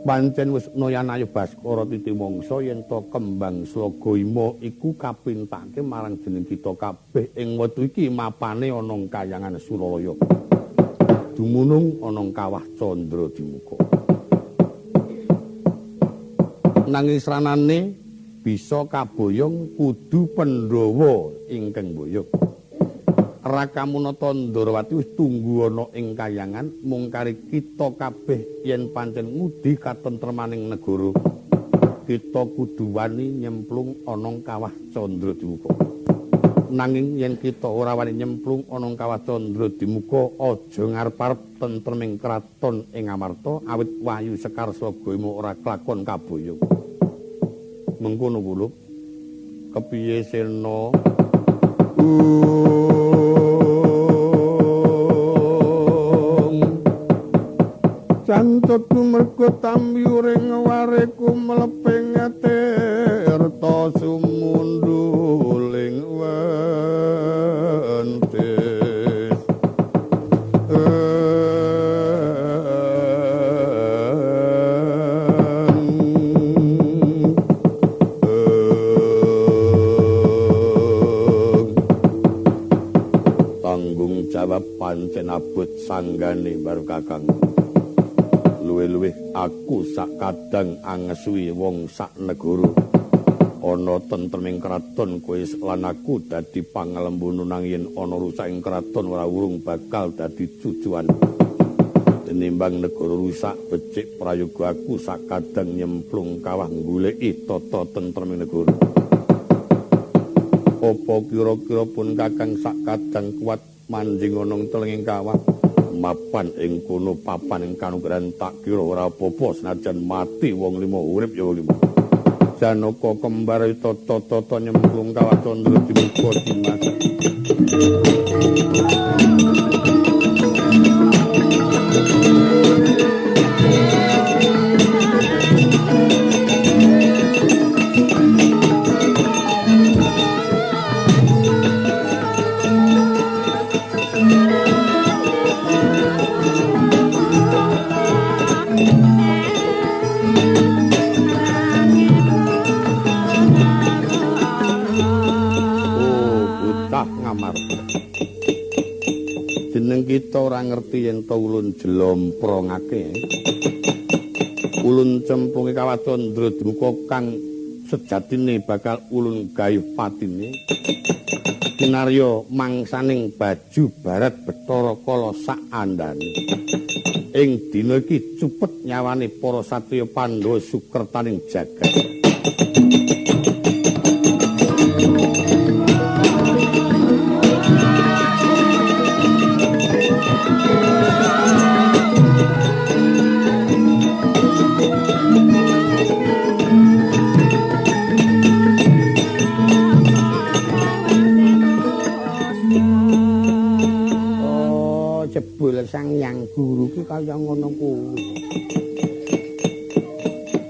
Pancen wis Nayanayu Baskara titiwangsa yen to kembang Slaga Ima iku kapintake marang jeneng kita kabeh ing wektu iki mapane ana kayangan Suralaya. Dumunung ana kawah Candra Dimuka. Nanging sranane bisa kaboyong kudu Pandhawa ingkang boyong. Rakamunata Ndorowati wis tunggu ana ing kayangan mung kari kita kabeh yen pancen ngudi katentremaning negara. Kita kudu wani nyemplung ana kawah Candra Dimuka. Nanging yen kita ora wani nyemplung ana kawah Candra Dimuka, aja ngarep-arep tentreming kraton ing Amarta awit Wahyu Sekar Slaga Ima ora klakon kaboyong. Mengkono kula kepiye Sena? Cantutku mergo tamyuring wareku mleping tirta sumunduling wentis. Tanggung jawab pancen abot sanggane baru Kakang. Luwih-luwih aku sak kadang angesuwi wong sak negara. Ana tentreming kraton kowe lan aku dadi pangalembono nang yen ana rusak ing kraton ora urung bakal dadi cucuan. Tinimbang negara rusak becik prayoga aku sak kadang nyemplung kawah goleki tata tentreming negara. Apa kira-kira pun Kakang sak kadang kuat manjing ana telenging kawah? Mapan ing kono papan ing kanugrahan tak kira ora apa-apa senajan mati wong lima urip ya wong lima. Janaka kembar tata-tata nyemplung kawah Candra Dimuka Dimas. Jeneng kita ora ngerti yen to ulun jlomprongake. Ulun cemplunge kawah Candra Dimuka kang sejatine bakal ulun gayuh patine. Kinarya mangsaning baju barat Bathara Kala sak andane. Ing dina iki cupet nyawane para satriya Pandhawa sukertaning jagat. Jebul Sang Hyang Guru ki kaya ngono kuwi.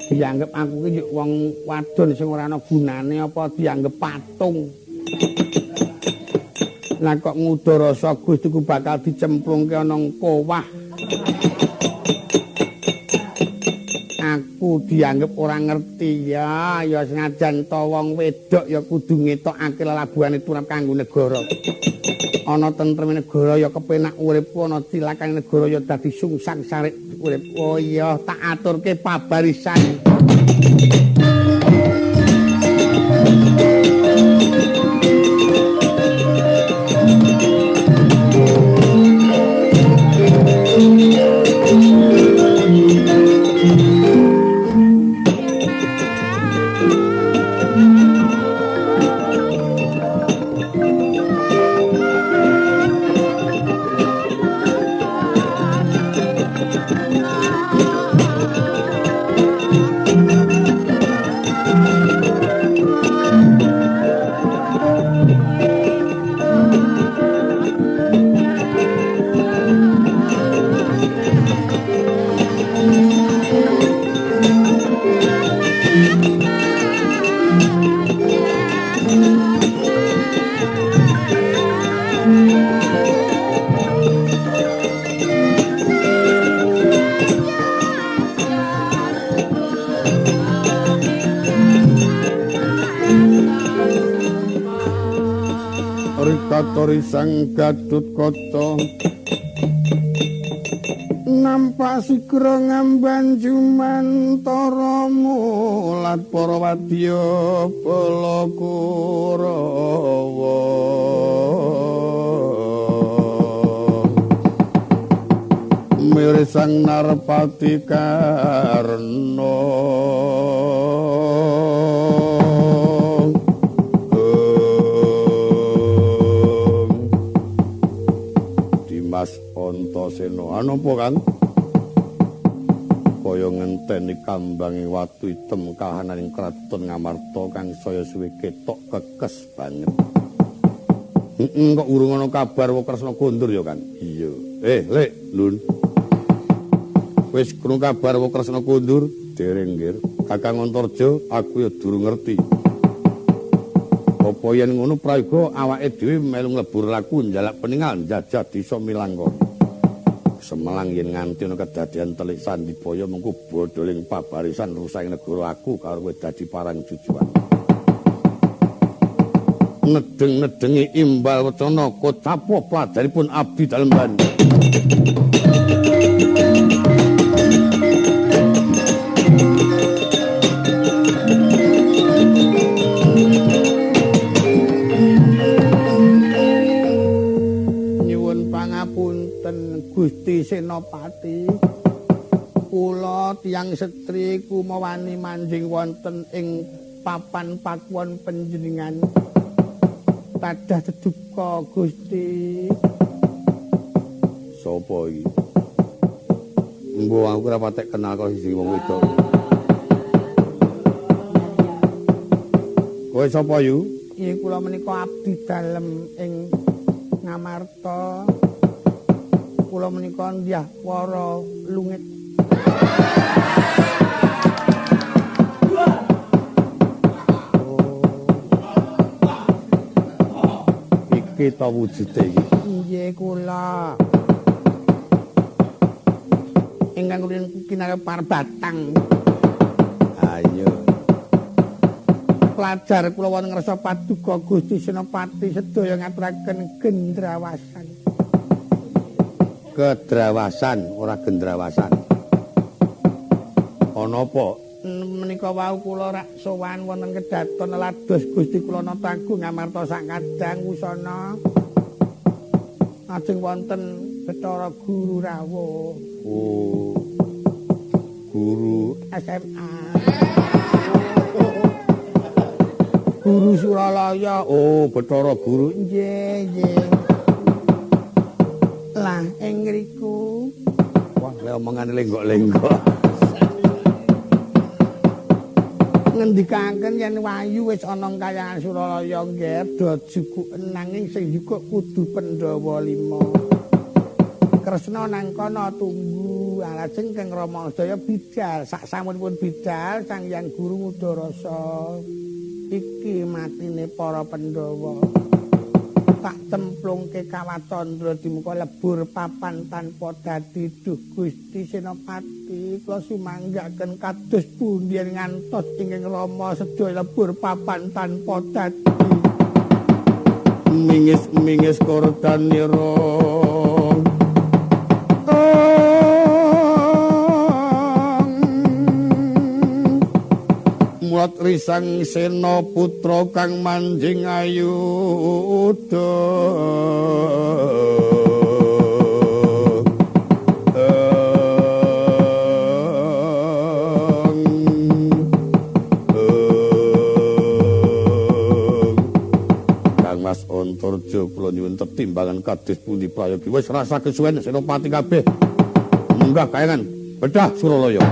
Dianggep aku ki wong wadon sing ora ana gunane apa dianggep patung. Lah kok ngudarasa Gustiku bakal dicemplungke ana kowah. Aku dianggep ora ngerti ya, ya senajan to wong wedok ya kudu ngetokake lelabuhane turap kanggo negara. Ana tentreme negara ya kepenak uripku, ana cilakane negara ya dadi sungsang sarik urip. Oh iya, tak aturke pabarisan. katori sang Gatotkaca nampak sigra ngamban jumantara mulat para wadya bala Kurawa mirsang Narpati Karna. Dimas Antasena anapa Kang? Kaya ngenteni kambange watu item kahananing kraton Ngamarta kang saya suwe ketok kekes banget. Heeh, kok urung ana kabar Kresna kondur ya, Kang? Iya. Lek, Lun. Wis krungu kabar Kresna kondur? Dereng, nggir. Kakang Antarja, aku ya durung ngerti. Apa yen ngono prayoga awake dhewe melu nglebur laku njalak peningal njajah desa Milangkara. Semelang yen nganti ana kedadian telik Sandibaya mengko bodholing pabarisan rusaking negara aku karo kowe dadi parang jujuan. Nedeng-nedengi imbal wacana kocapo plajaripun abdi dalem ban. Nyuwun pangapunten Gusti Senopati, kula tiyang setri kumawani manjing wonten ing papan pakuwon panjenengan. Tadah deduka Gusti. Sapa iki? Mbok aku ora patek kenal karo siji wong wedok. Kowe sapa yu? Nggih kula menika abdi dalem ing Ngamarta. Kula menika ndyah wara lungit. Iki ta wujude iki. Nggih kula. Ingkang rumiyin kinarep parbatang. Ayo. Pelajar kula wonten ngrasa paduka Gusti Senopati sedaya ngaturaken gendrawasan. Kedrawasan ora gendrawasan. Ana apa? Menika wau kula rak sowan wonten kedaton lados Gusti kula nata agung Ngamarta sak kadang wusana. Lajeng wonten Bathara Guru rawuh. Oh. Guru SMA. Guru Suralaya. Oh, Bathara Guru. Nggih, nggih. Lah ing ngriku. Wah, le omongane lenggok-lenggok. Ngendikaken yen Wayu wis ana kayangan Suralaya nggih do jukuken nanging sing jukuk kudu Pandhawa 5. Kresna nang kono tunggu lajeng Kang Rama sedaya bidal sak samunipun bidal Sang Hyang Guru Ngudarasa iki matine para Pandhawa. Tak cemplungke kawat candra dimuka lebur papan tanpa dadi. Duh Gusti Senopati kula sumanggaken kados pundi ngantos ingkang Rama sedaya lebur papan tanpa dadi. Mingis-mingis kordanira mulat risang sena putra kang manjing ayuda. Kang Mas Antarja kula nyuwun tetimbangan kados pundi prayogi. Wis rasa kesuwen Senopati kabeh. Munggah kayangan bedah Suralaya.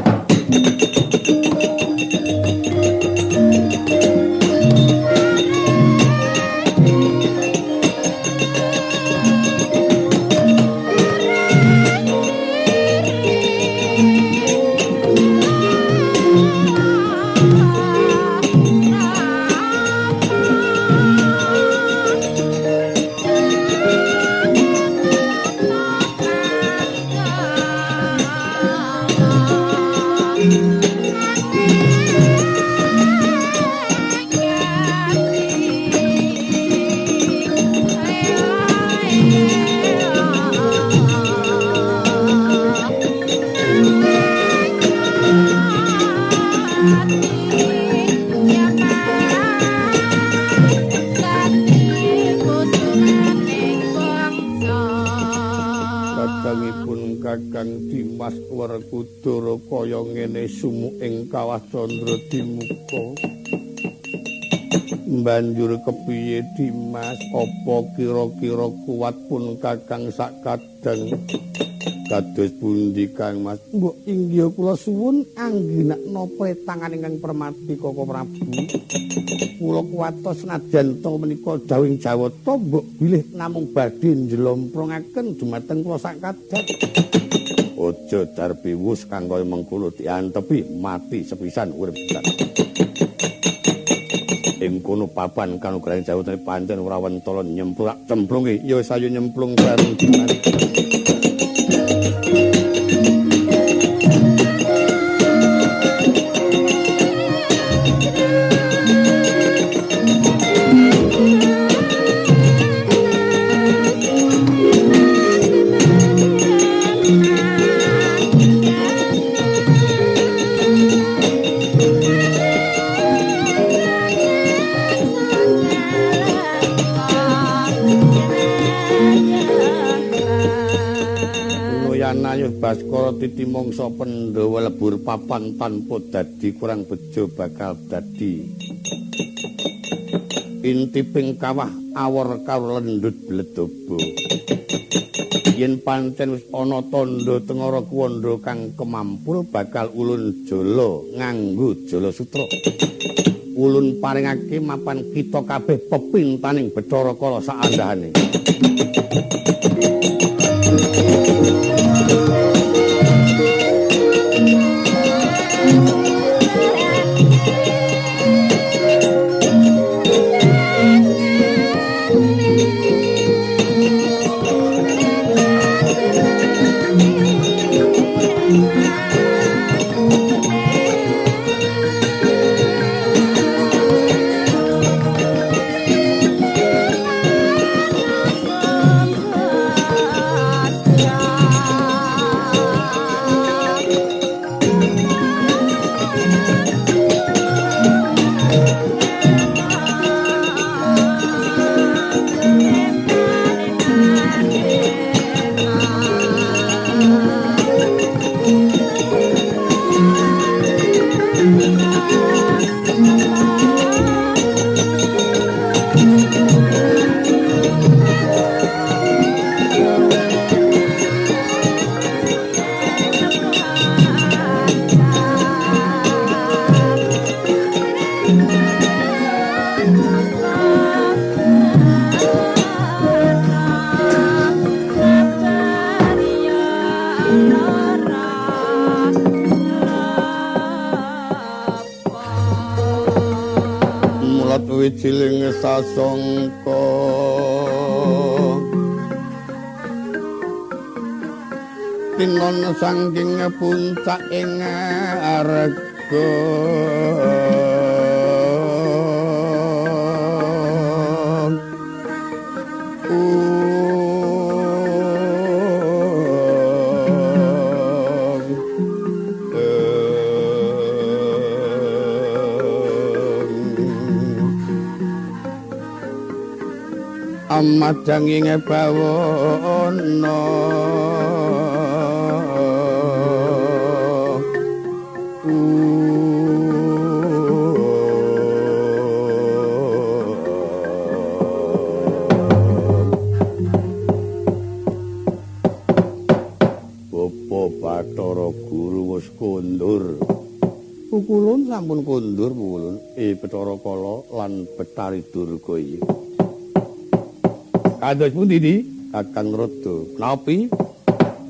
Thank you. Werkudara kaya ngene sumuk ing kawah Candra Dimuka. Banjur kepiye Dimas? Apa kira-kira kuat pun Kakang sakadang? Kados pundi Kang Mas? Mbok inggih kula suwun anggenakna pretangan ingkang permati Koko Prabu. Kula kuwatos senajan ta menika dawuhing Jawata mbok bilih namung badhe njlomprongaken dumateng kula sakadang. Aja darbiwus kang kaya mengkono diantepi mati sepisan urip sepisan. Ing kono papan kanugrahan Jawata pancen ora wentala nyemplung cemplunge. Ya wis ayo nyemplung bareng Dimas. Baskara titi mangsa Pandhawa lebur papan tanpa dadi kurang bejo bakal dadi intiping kawah awor karo lendut bledobo. Yen pancen wis ana tandha tengara kuwanda kang kemampul bakal ulun jala nganggo jala sutra. Ulun paringake mapan kita kabeh pepintaning Bathara Kala saandhahane. Wijiling sasongko tinon saking puncak ing arga amadanging bawana Bapa Bathara Guru wis kondur. Pukulun sampun kondur pukulun. Bathara Kala lan Bathari Durga iki. Kados pundi di Kakang Rada? Napa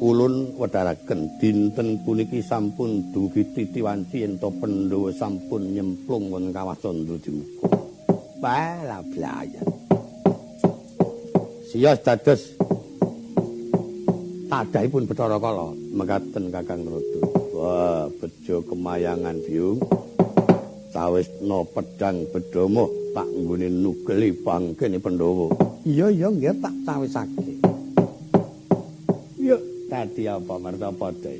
ulun wedharaken dinten puniki sampun dugi titi wanci yen to Pandhawa sampun nyemplung wonten kawah Candra Dimuka. Bala blayan. Siyos dados tadahipun Bathara Kala mekaten Kakang Rada. Wah, bejo kemayangan biyung. Cawisna pedang bedama tak nggone nugeli bangkene Pandhawa. Iya iya nggih tak cawisake. Yuk dadi apa martapada.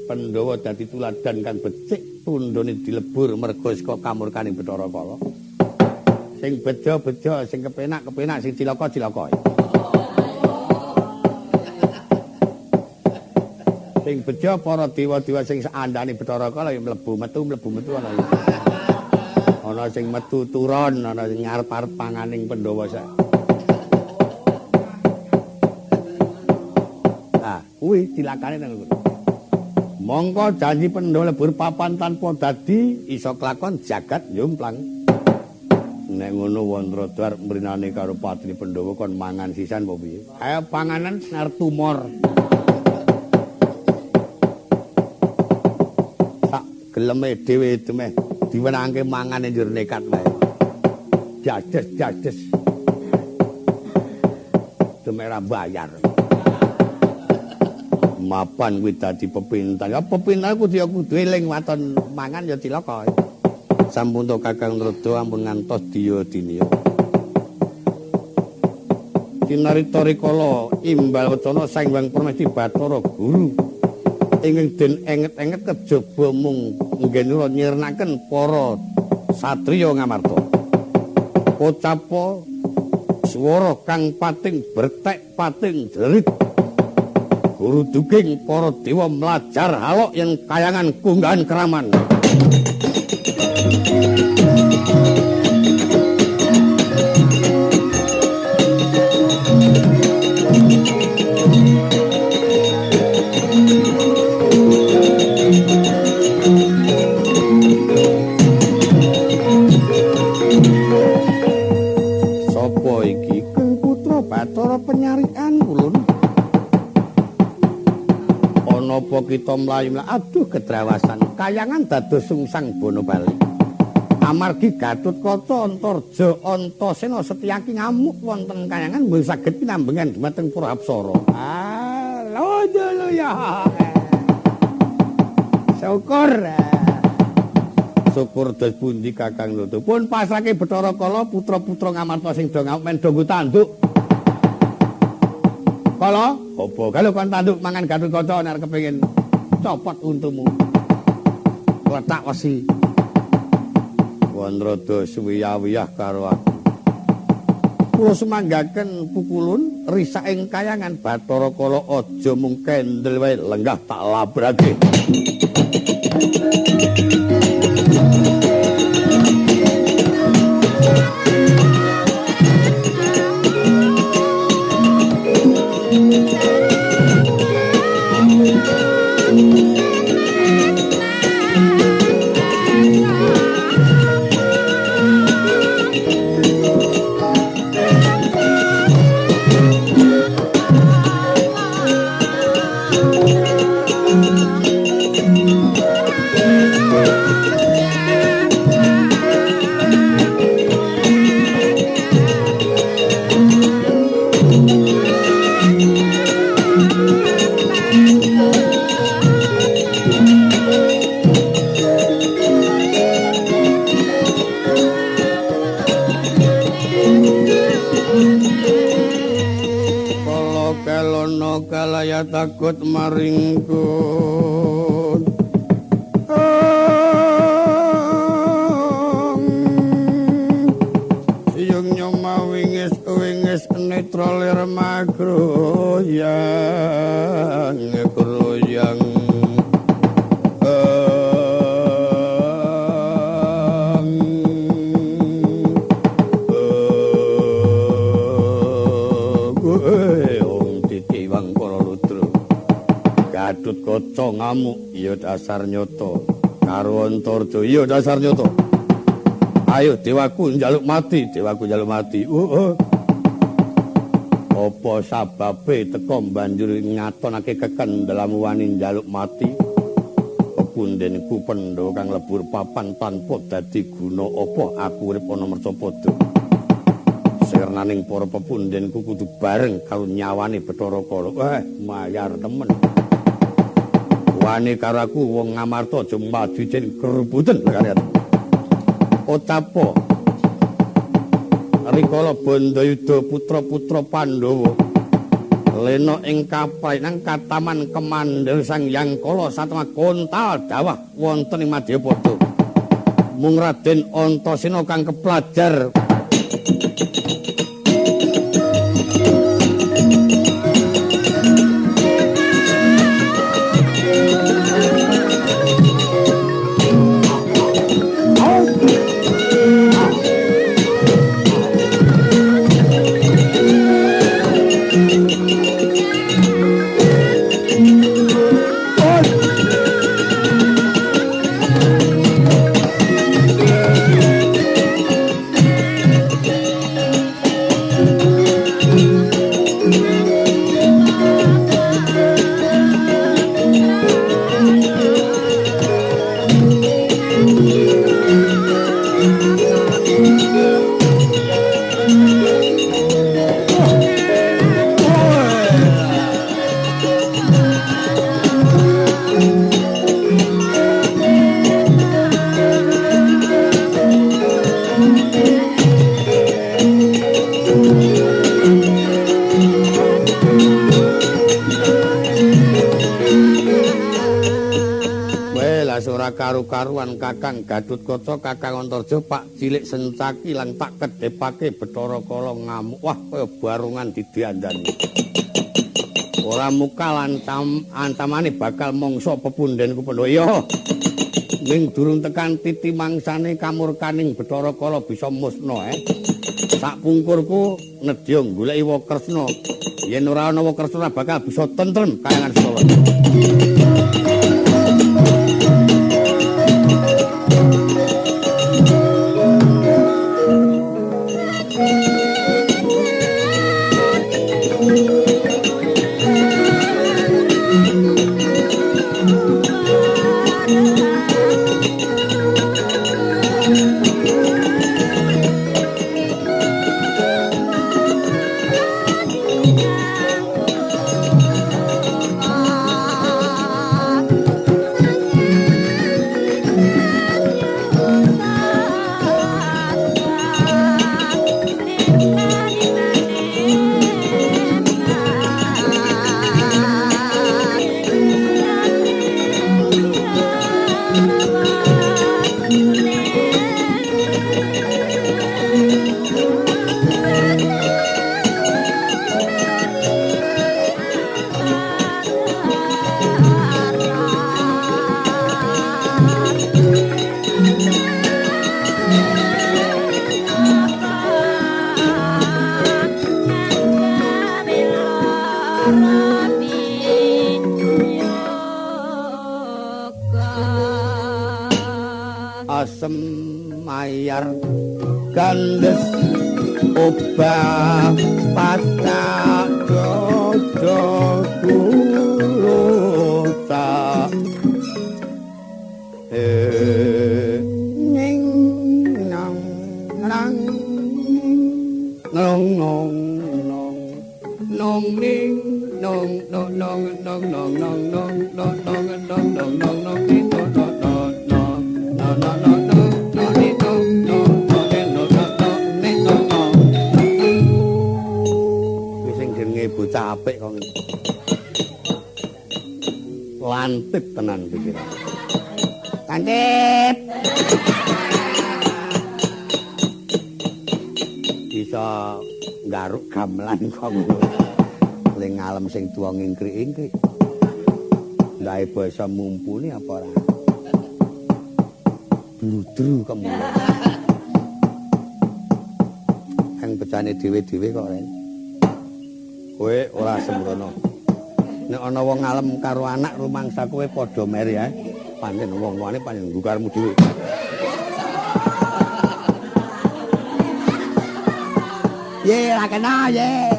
Pandhawa dadi tuladan kang becik tundhone dilebur merga saka kamurkaning Bathara Kala. Sing bejo-bejo, sing kepenak-kepenak, sing cilaka-cilaka. Sing bejo para dewa-dewa sing saandane Bathara Kala ya mlebu metu ana. Ana sing metu turun, ana sing ngarep-arep panganing Pandhawa sak. Nah, kuwi cilakane nang ngono. Mongko janji Pandhawa lebur papan tanpa dadi iso kelakon jagat nyomplang. Nek ngono Wandrada arep mrinane karo patri Pandhawa kon mangan sisan apa piye? Ayo panganan arep tumor. Sak geleme dhewe demeh diwenangke mangane njur nekat wae. Jades-jades. Demeh ra bayar. Mapan kuwi dadi pepintan. Ya pepintan kudu ya kudu eling waton mangan ya cilaka. Sampun to Kakang Nrada ampun ngantos diya diniya. Kinarita rikala imbal wacana Sang Hyang Pramesti Bathara Guru ingkang den enget-enget kejaba mung nggenura nyirnaken para satriya Ngamarta. Kocapa swara kang pating bertek pating jerit. Guru duging para dewa mlajar halok yen kayangan kunggahan keraman. Sapa iki? Kang putra Bathara Penyarikan kulun. Ana apa kita mlayu? Aduh kedrawasan. Kayangan dados sungsang bono bali. Amargi Gatotkaca Antarja Antasena Setyaki ngamuk wonten kayangan mboten saged pinambengan dumateng para apsara. Ah, lho ya. Syukur. Syukur dos pundi Kakang Nrada. Pun pasrahke Bathara Kala putra-putra Ngamarta sing do ngamuk men do nggo tanduk. Kala, apa kalau kon tanduk mangan Gatotkaca nek kepengin copot untumu. Letak wesi. Wandrada suwiyah-wiyah karo aku. Kula sumanggaken pukulun risak ing kayangan Bathara Kala aja mung kendel wae lenggah tak labrake. Takut maringkun siyung nyoma wingis wingis netra lir magroyang kroyang Gatotkaca ngamuk, iya dasar nyata. Karo Antarja, iya dasar nyata. Ayo dewaku njaluk mati, dewaku njaluk mati. Apa sababe teka banjur ngatonake kekendelamu wani njaluk mati? Pepundenku Pandhawa kang lebur papan tanpa dadi guna apa aku urip ana mercapada. Sirnaning para pepundenku kudu bareng karo nyawane Bathara Kala. Mayar temen. Wani karo aku wong Ngamarta aja maju jen kerubutan kalian. Ocapo rikala Bandayuda putra-putra Pandhawa lena ing kaprayangan kataman kemandel Sang Hyang Kala satma kontal dawah wonten ing Madyapada. Mung Raden Antasena kang keplajar Jelas ora karu-karuan Kakang Gatotkaca, Kakang Antarja, Pak Cilik Sencaki lan tak kedhepake Bathara Kala ngamuk. Wah, kaya barungan didiandani. Ora mukal ancamane bakal mangsa pepundhenku Pandhawa. Iya. Ning durung tekan titi mangsane kamurkaning Bathara Kala bisa musna. Sak pungkurku nedya goleki Wakresna. Yen ora ana Wakresna bakal bisa tentrem kayangan Solo. Asem mayar gandes obah pacak dodo kuluta ning nang nang nong nong nong nong ning nong nong nong nong nong nong nong nong nong nong nong nong nong ning no no no no no no no no ni no no no no no no ni no no. Kuwi sing jenenge bocah apik kok lantip tenan pikiran. Lantip. Bisa nggaruk gamelan kok ngono. Ling ngalem sing tuwa ngingkrik-ingkrik. Ndae basa mumpuni apa ora? Bludru kemulo. Kang pecane dhewe-dhewe kok, Ren. Kowe ora sembrono. Nek ana wong ngalem karo anak rumangsa kowe padha meri ae. Pancen wong-wonge pancen nggo karepmu dhewe. Ye, ra kena ye.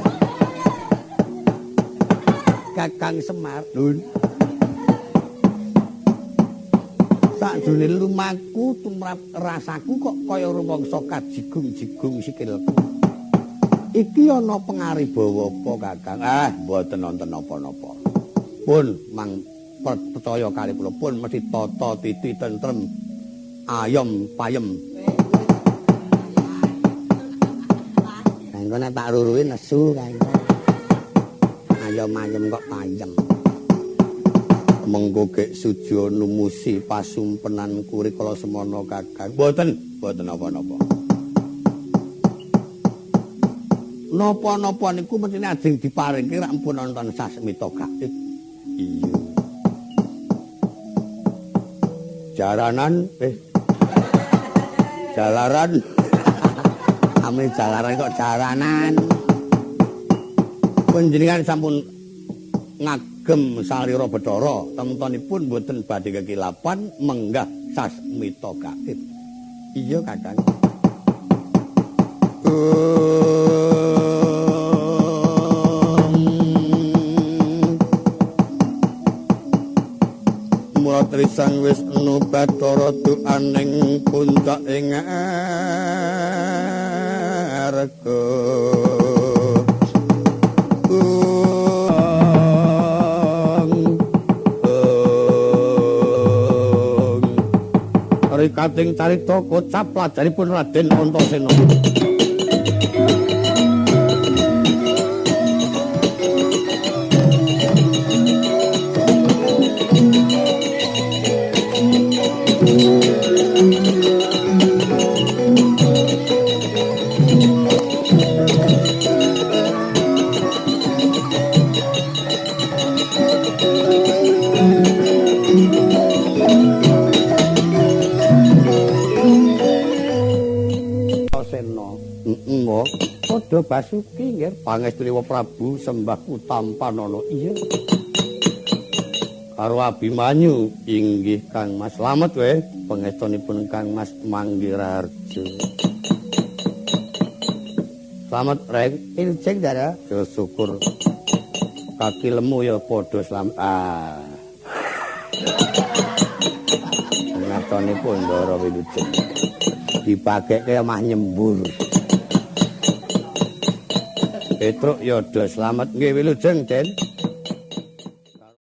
Kakang Semar, Nun. Sakjroning lumaku tumrap rasaku kok kaya rumangsa kajigung-jigung sikilku. Iki ana pengaribawa apa, Kakang? Ah, mboten wonten napa-napa. Pun mang percaya kali kula pun mesti tata titi tentrem ayem payem. Engko nek tak ruruhi nesu kae. Ayem-ayem kok payem. Mengko gek sujo numusi pasumpenan kurikala semana Kakang. Mboten, mboten napa-napa. Napa-napa niku mestine ajeng diparingke rak ampun nonton sasmita gaib. Iya. Jaranan jalaran. Ame jalaran kok jaranan. Panjenengan sampun ngagem salira Bathara, temtonipun mboten badhe kekilapan menggah sasmita gaib. Iya, Kakang. Mula trisang Wisnu Bathara duaning puncak ing arga. Rikating carita kocap pelajaripun Raden Antasena. Yada Basuki nggih. Pangestunewa Prabu sembahku tampanana. Iya. Karo Abimanyu inggih Kang Mas. Slamet kowe pangestunipun Kang Mas Manggiraharjo. Slamet reng. Wilujeng Ndara. Ya syukur. Kaki lemu ya padha slamet. Ah. Ngatonipun Ndara wilujeng. Dipakekke mah nyembur. Petruk ya do slamet nggih wilujeng, Den.